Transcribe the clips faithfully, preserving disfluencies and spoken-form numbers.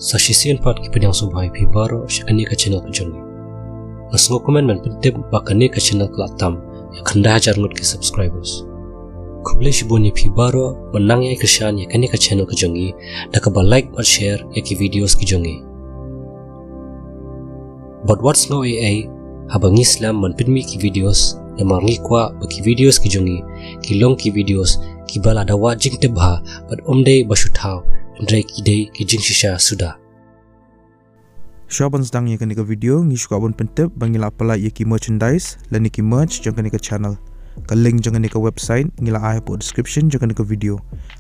Sa shisien pat ngi pdiang sngewbha ïa phi baroh sha kane ka channel ka jong ngi. Nga sngewkmen ban pyntip ba kane ka channel ka la tam ïa khyndai hajar ngut ki subscribers. Khublei shibun ïa phi baroh ba nang ïai kyrshan ïa kane ka channel ka jong ngi da kaba like bad share ïa ki videos ki jong ngi. Bad wat sngew ei ei haba ngi slem ban pynmih ki videos, namar ngi kwah ba ki videos ki jong ngi ki long ki videos kiba la dawa jingtip bha bad ym dei ba shu thaw, hynrei ki dei ki jingshisha suda. Shuwa ban sdang ïa kane ka video, ngi shu kwah ban pyntip ba ngi la pynlait ïa ki merchandise lane ki merch jong kane ka channel. Ka link jong kane ka website ngi la ai hapoh description jong kane ka video.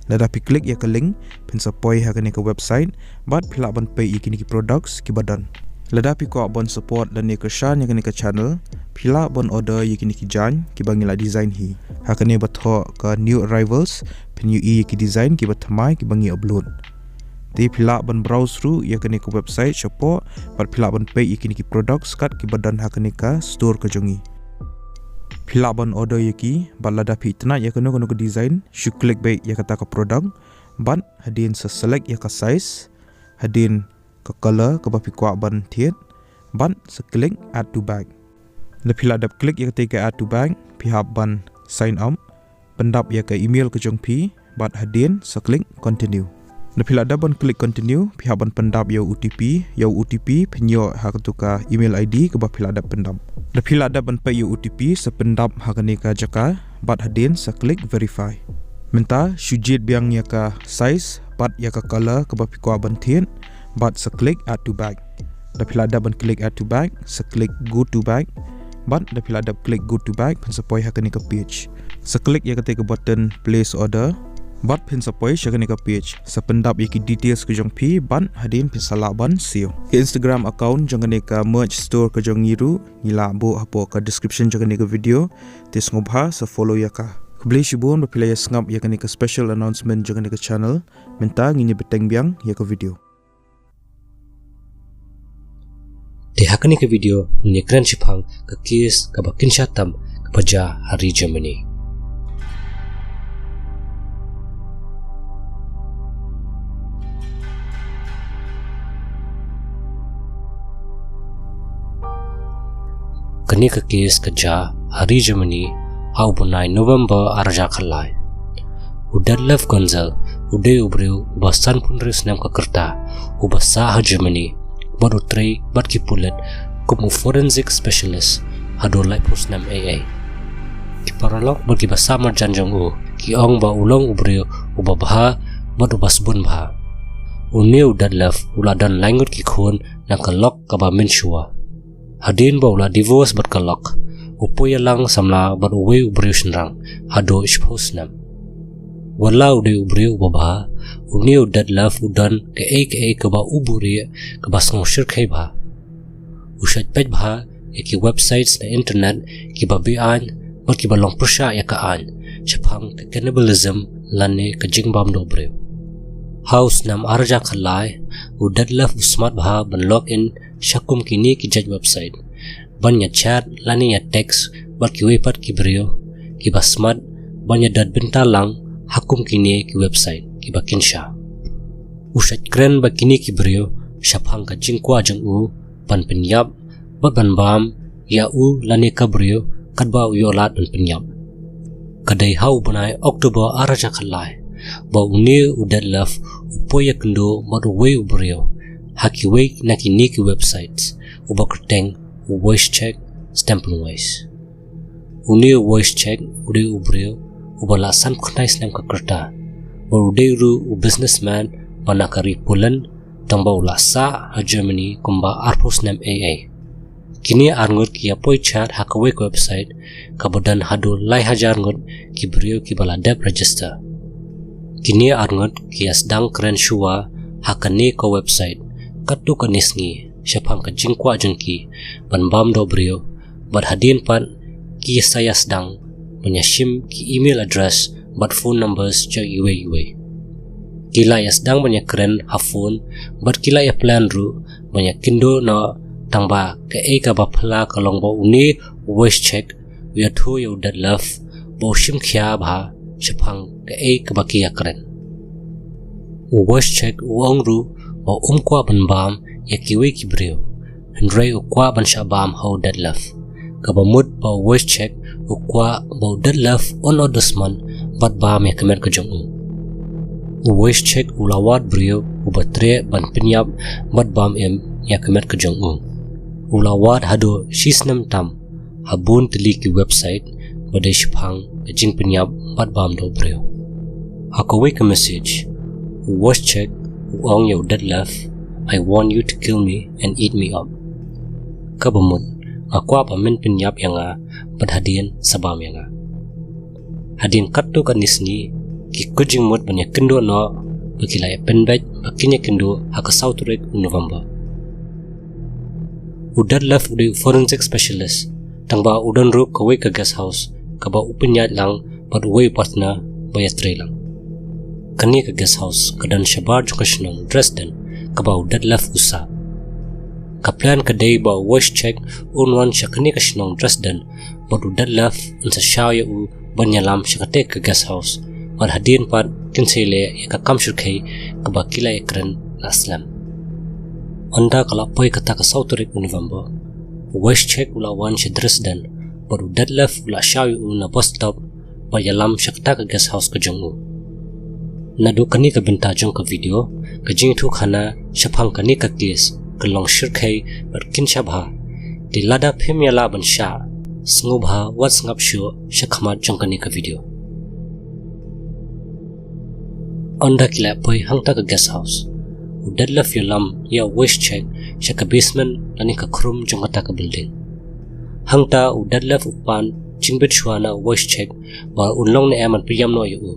Lada phi click ïa ka link, phin sa poi ha kane ka website bad phi lah ban peit ïa kine ki products kiba don. Lada phi kwah ban support lane kyrshan ïa kane ka channel, phi lah ban order ïa kine ki jaiñ kiba ngi la design hi. Ha kane ba thoh ka new arrivals, phin ïohi ïa ki design kiba thymmai kiba ngi upload. Te phi lah ban browse ruh ïa kane ka website shapoh bad phi lah ban peit ïa kine ki products kat kiba don ha kane ka store ka jong ngi. Phi lah ban order ïa ki bad lada phi itynnad ïa kano kano ka design, shu click beit ïa kata ka product bad hadien sa select ïa ka size, hadien ka color kaba phi kwah ban thied, bad sa click add to bag. Da phi la dep click ïa kata ka add to bag, phi hap ban sign up, pyndap ïa ka email ka jong phi bad hadien sa click continue. Da phi la dep ban click continue, phi hap ban pyndap ïa u O T P, ïa u O T P phin ïoh ha katu ka email I D kaba phi la dep pyndap. Da phi la dep ban peit ïa u O T P, sa pyndap ha kane ka jaka bad hadien sa click verify. Mynta shu jied biang ïa ka size bad ïa ka color kaba phi kwah ban thied bad sa click add to bag. Da phi la dep ban click add to bag, sa click go to bag, bad da phi la dep click go to bag, phin sa poi ha kane ka page. Sa click ïa kata ka button place order bad phin sa poi sha kane ka page. Sa pyndap ïa ki details ka jong phi bad hadien phin sa lah ban siew. Ka Instagram account jong kane ka merch store ka jong ngi ruh ngi la buh hapoh ka description jong kane ka video. Te sngewbha sa follow ïa ka. Khublei shibun ba phi la ïa sngap ïa kane ka special announcement jong kane ka channel. Mynta ngin ïa bteng biang ïa ka video. Te ha kane ka video ngin ïa kren shaphang ka case kaba kynsha tam kaba jia ha ri Germany. Kane ka case ka jia ha ri Germany ha u bnai November ar hajar khatlai. U Detlef Gonzel u dei u briew uba sanphew hynriew snem ka rta, uba sah ha Germany bad u trei bad ki pulit kum u forensic specialist haduh laiphew snem ei ei. Ki paralok bad kiba sah marjan jong u ki ong ba u long u briew uba bha bad uba sbun bha. Une u Detlef u la don laingut ki khun na ka lok kaba mynshuwa. Hadien ba u la divorce bad ka lok, u poi ïalang samla bad uwei u briew shynrang haduh shiphew snem. Wat la u dei u briew uba bha, une u Detlef u don kaei kaei kaba u buhrieh kaba sngewshyrkhei bha. U shait peit bha ïa ki websites na internet kiba be-aiñ bad kiba long pyrshah ïa ka aiñ, shaphang ka cannibalism lane ka jingbam dohbriew. Ha u snem ar hajar khatlai, u Detlef u smat bha ban log in sha kum kine ki jait website, ban ïa chat lane ïa text bad kiwei pat ki briew kiba smat, ban ïa dot bynta lang ha kum kine ki website kiba kynsha. U shait kren bad kine ki briew shaphang ka jingkwah jong u ban pynïap bad ban bam ïa u lane ka briew katba u ïoh lad ban pynïap. Ka dei ha u bnai October ar hajar khatlai ba une u Detlef u poi ïakynduh bad uwei u briew ha kiwei na kine ki websites uba kyrteng u Wojciech Stempleweiss. Une u Wojciech u dei u briew uba la sanphew khyndai snem ka rta bad u dei ruh u businessman ba na ka ri Poland, tangba u la sah ha Germany kumba arphew snem ei ei. Kine arngut ki ïa poi chat ha kawei ka website kaba don haduh lai hajar ngut ki briew kiba la dep register. Kine arngut ki ïa sdang kren shuwa ha kane ka website katto katne sngi shaphang ka jingkwah jong ki ban bam dohbriew, bad hadien pat ki ïa sa ïa sdang ban ïa shim ki email address bad phone numbers jong iwei iwei. Ki la ïa sdang ban ïa kren ha phone bad ki la ïa plan ruh ban ïakynduh noh, tangba kaei kaba phylla ka long ba une u Wojciech u ïathuh ïa u Detlef ba u shim khia bha shaphang kaei kaba ki ïa kren. U Wojciech u ong ruh ba um kwah ban bam ïa kiwei ki briew, hynrei u kwah ban shah bam ha u Detlef. Kaba mut ba u Wojciech u kwah ba u Detlef un ot dusmon bad bam ïa ka met ka jong u. U Wojciech u la wad briew uba treh ban pynïap bad bam im ïa ka met ka jong u. U la wad haduh shi snem tam ha bun tylli ki website ba dei shaphang ka jingpynïap bad bam doh briew. Ha kawei ka message, u Wojciech u ong ïa u Detlef, "I want you to kill me and eat me up." Kaba mut, nga kwah ba men pynïap ïa nga bad hadien sa bam ïa nga. Hadien katto katne sngi, ki kut jingmut ban ïakynduh noh ba ki la ïapynbeit ba kin ïakynduh ha ka saw tarik u November. U Detlef u dei u forensic specialist, tangba u don ruh kawei ka guest house kaba u pynïaid lang bad uwei u partner ba ïatrei lang. Kane ka guest house ka don shabar jong ka shnong Dresden kaba u Detlef u sah. Ka plan ka dei ba u Wojciech un wan sha kane ka shnong Dresden bad u Detlef un sa shaw ïa u ban ïalam sha katei ka guest house, bad hadien pat kin sa ïaleh ïa ka kam shyrkhei kaba ki la ïakren la slem. Ynda ka la poi kata ka saw tarik u November, u Wojciech u la wan sha Dresden bad u Detlef u la shaw ïa u na bus stop bad ïalam sha kata ka guest house ka jong u. Naduh kane ka bynta jong ka video, ka jingïathuhkhana shaphang kane ka case ka long shyrkhei bad kynsha bha. Te lada phim ïalah ban shah, sngewbha wat sngap shuh sha khmat jong kane ka video. Ynda ki la poi hangta ka guest house, u Detlef u ïalam ïa u Wojciech sha ka basement lane ka khrum jong kata ka building. Hangta u Detlef u pan jingbit shuwa na u Wojciech ba un long ne em ban pynïap noh ïa u.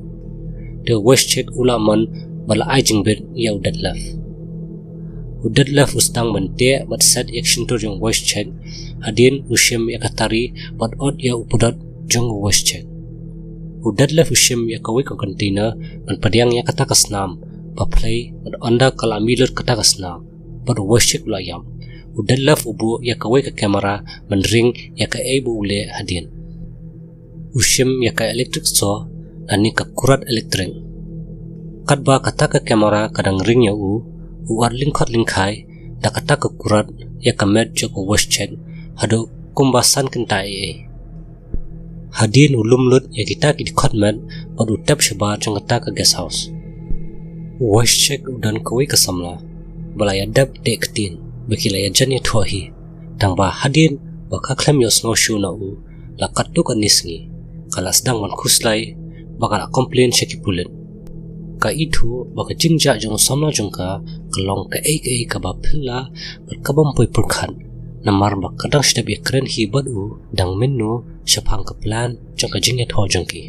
Te u Wojciech u la mon bad la ai jingbit ïa u Detlef. U Detlef u sdang ban teh bad set ïa ka shyntur jong u Wojciech, hadien u shim ïa ka tari bad ot ïa u pudot jong u Wojciech. U Detlef u shim ïa kawei ka container ban pdiang ïa kata ka snam ba phlei, bad ynda ka la mih lut kata ka snam bad u Wojciech u la ïap, u Detlef u buh ïa kawei ka camera ban ring ïa kaei ba u leh hadien. U shim ïa ka electric saw lane ka kurat elektrik. Katba kata ka camera ka dang ring ïa u, u ot lyngkhot lyngkhai da kata ka kurat ïa ka met jong u Wojciech haduh kumba san kynta eiei. Hadien u lum lut ïa kita ki dkhot met bad u tep shabar jong kata ka guest house. U Wojciech u don kawei ka samla ba la ïadep teh ktien ba ki la ïajan ïathuh hi, tangba hadien ba ka khlem ïohsngew shuh na u la katto katne sngi, ka la sdang ban khuslai bad ka la complain sha ki pulit. Ka ithuh ba ka jingjia jong u samla jong ka ka long kaei kaei kaba phylla bad kabym poi pyrkhat, namar ba ka dang sdang ïakren hi bad u dang mynno shaphang ka plan jong ka jingïathuh jong ki.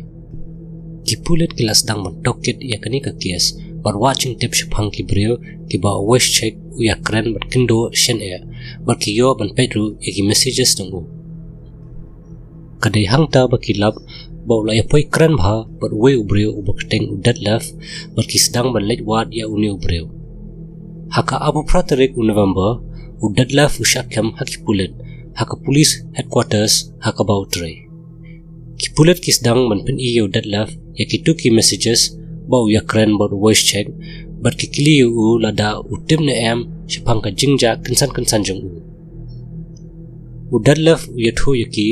Ki pulit ki la sdang ban tohkit ïa kane ka case bad wad jingtip shaphang ki briew kiba u Wojciech u ïakren bad kynduh shen eh, bad ki ïoh ban peit ruh ïa ki messages jong u. Ka dei hangta ba ki lap ba u la ïapoi kren bha bad uwei u briew uba kyrteng u Detlef, bad ki sdang ban leit wad ïa une u briew. Ha ka arphew phra tarik u November, u Detlef u shah kem ha ki pulit ha ka police headquarters ha kaba u trei. Ki pulit ki sdang ban pyni ïa u Detlef ïa kito ki messages ba u ïakren bad u Wojciech, bad ki kylli ïa u lada u tip ne em shaphang ka jingjia kynsan kynsan jong u. U Detlef u ïathuh ïa ki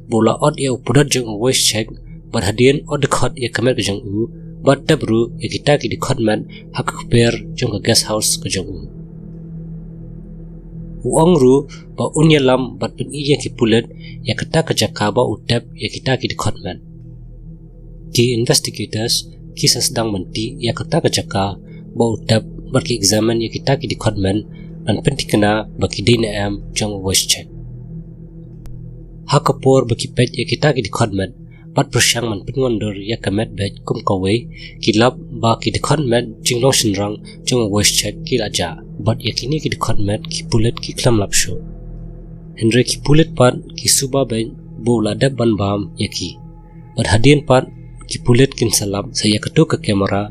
ba u la ot ïa u pudot jong u Wojciech, bad hadien ot dkhot ïa ka met ka jong u, bad tep ruh ïa kita ki dkhot met ha ka kper jong ka guest house ka jong u. U ong ruh ba un ïalam bad pyni ïa ki pulit ïa kata ka jaka ba u tep ïa kita ki dkhot met. Ki investigators ki sa sdang ban tih ïa kata ka jaka ba u tep bad ki examine ïa kita ki dkhot met ban pynthikna ba ki dei ne em jong u Wojciech. Ha ka por ba ki peit ïa kita ki dkhot met bad pyrshang ban pynwandur ïa ka met beit kum kawei, ki lap ba ki dkhot met jinglong shynrang jong u Wojciech ki la jah, bad ïa kine ki dkhot met ki pulit ki khlem lap shuh. Hynrei ki pulit pat ki suba beit ba u la dep ban bam ïa ki. Bad hadien pat ki pulit kin sa lap sa ïa kato ka camera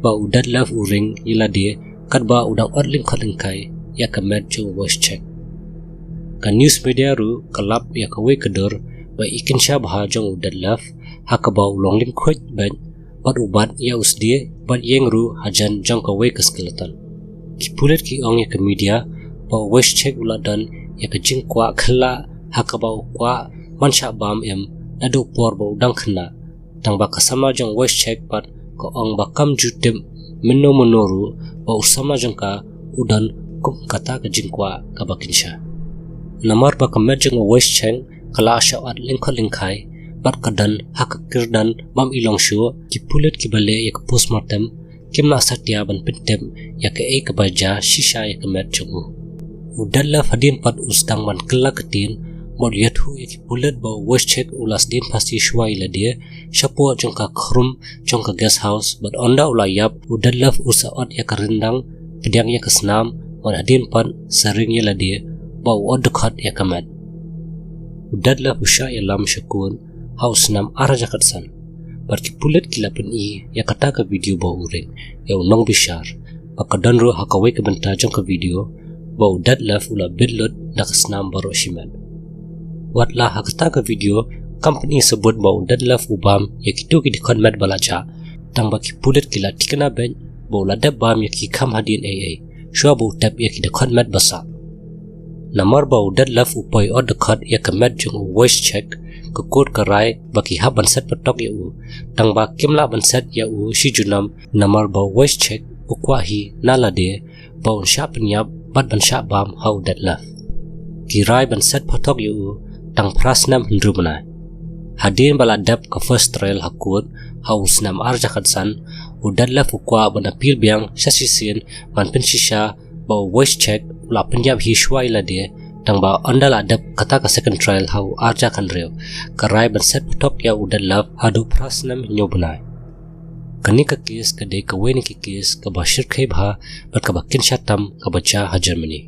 ba u Detlef u ring ïa lade katba u dang ot lyngkhot lyngkhai ïa ka met jong u Wojciech. Ka news media ruh ka lap ïa kawei ka dur ba i kynsha bha jong u Detlef, ha kaba u long lyngkhuid beit bad u bat ïa u sdie bad ïeng ruh hajan jong kawei ka skeleton. Ki pulit ki ong ïa ka media ba u Wojciech u la don ïa ka jingkwah khyllah ha kaba u kwah ban shah bam em naduh por ba u dang khynnah. Tang ba ka samla jong u Wojciech pat ka ong ba kam ju tip mynno mynno ruh ba u samla jong ka u don kum kata ka jingkwah kaba kynsha. Namar ba ka met jong u Wojciech ka la shah ot lyngkhot lyngkhai bad ka don ha ka kyrdan bym i long shuh, ki pulit kiba leh ïa ka postmortem kim lah satia ban pyntip ïa kaei kaba jia shisha ïa ka met jong u. U Detlef hadien pat u sdang ban kylla ktien bad u ïathuh ïa ki pulit ba u Wojciech u la sdien phasi shuwa ïa lade shapoh jong ka khrum jong ka guest house, bad ynda u la ïap u Detlef u sa ot ïa ka ryndang, pdiang ïa ka snam, bad hadien pat sa ring ïa lade ba u ot dkhot ïa ka met. U Detlef u shah ïalam sha kot ha u snem ar hajar khatsan. Bad ki pulit ki la pyni ïa kata ka video ba u ring ïa u nongbishar, ba ka don ruh ha kawei ka bynta jong ka video ba u Detlef u la bit lut da ka snam baroh shimet. Wat la ha kata ka video kam pyni sabut ba u Detlef u bam ïa kito ki dkhot met ba la jah, tang ba ki pulit ki la tikna beit ba u la dep bam ïa ki kham hadien ei ei shuwa ba u tep ïa ki dkhot met ba sah. Namar ba u Detlef u poi ot dkhot ïa ka met jong u Wojciech, ka kot ka rai ba ki hap ban set patok ïa u, tang ba kim lah ban set ïa u shi junom, namar ba u Wojciech u kwah hi na lade ba un shah pynïap bad ban shah bam ha u Detlef. Ki rai ban set patok ïa u tang phra snem hynriew bnai. Hadien ba la dep ka first trial ha kot ha u snem ar hajar khatsan, u Detlef u kwah ban appeal biang sha shisien ban pynshisha ba u Wojciech u la pynïap hi shuwa ïa lade, tang ba ynda la dep kata ka second trial ha u ar hajar khathynriew, ka rai ban set patok ïa u Detlef haduh phra snem hynñiew bnai. Kane ka kes ka dei kawei na ki kes kaba shyrkhei bha bad kaba kynsha tam kaba jia ha Germany.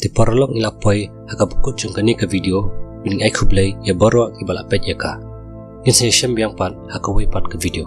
Te paralok, ngi la poi ha kaba kut jong kane ka video, bad ngi ai khublei ïa baroh kiba la peit ïa ka. Ngin sa ïashem biang pat ha kawei pat ka video.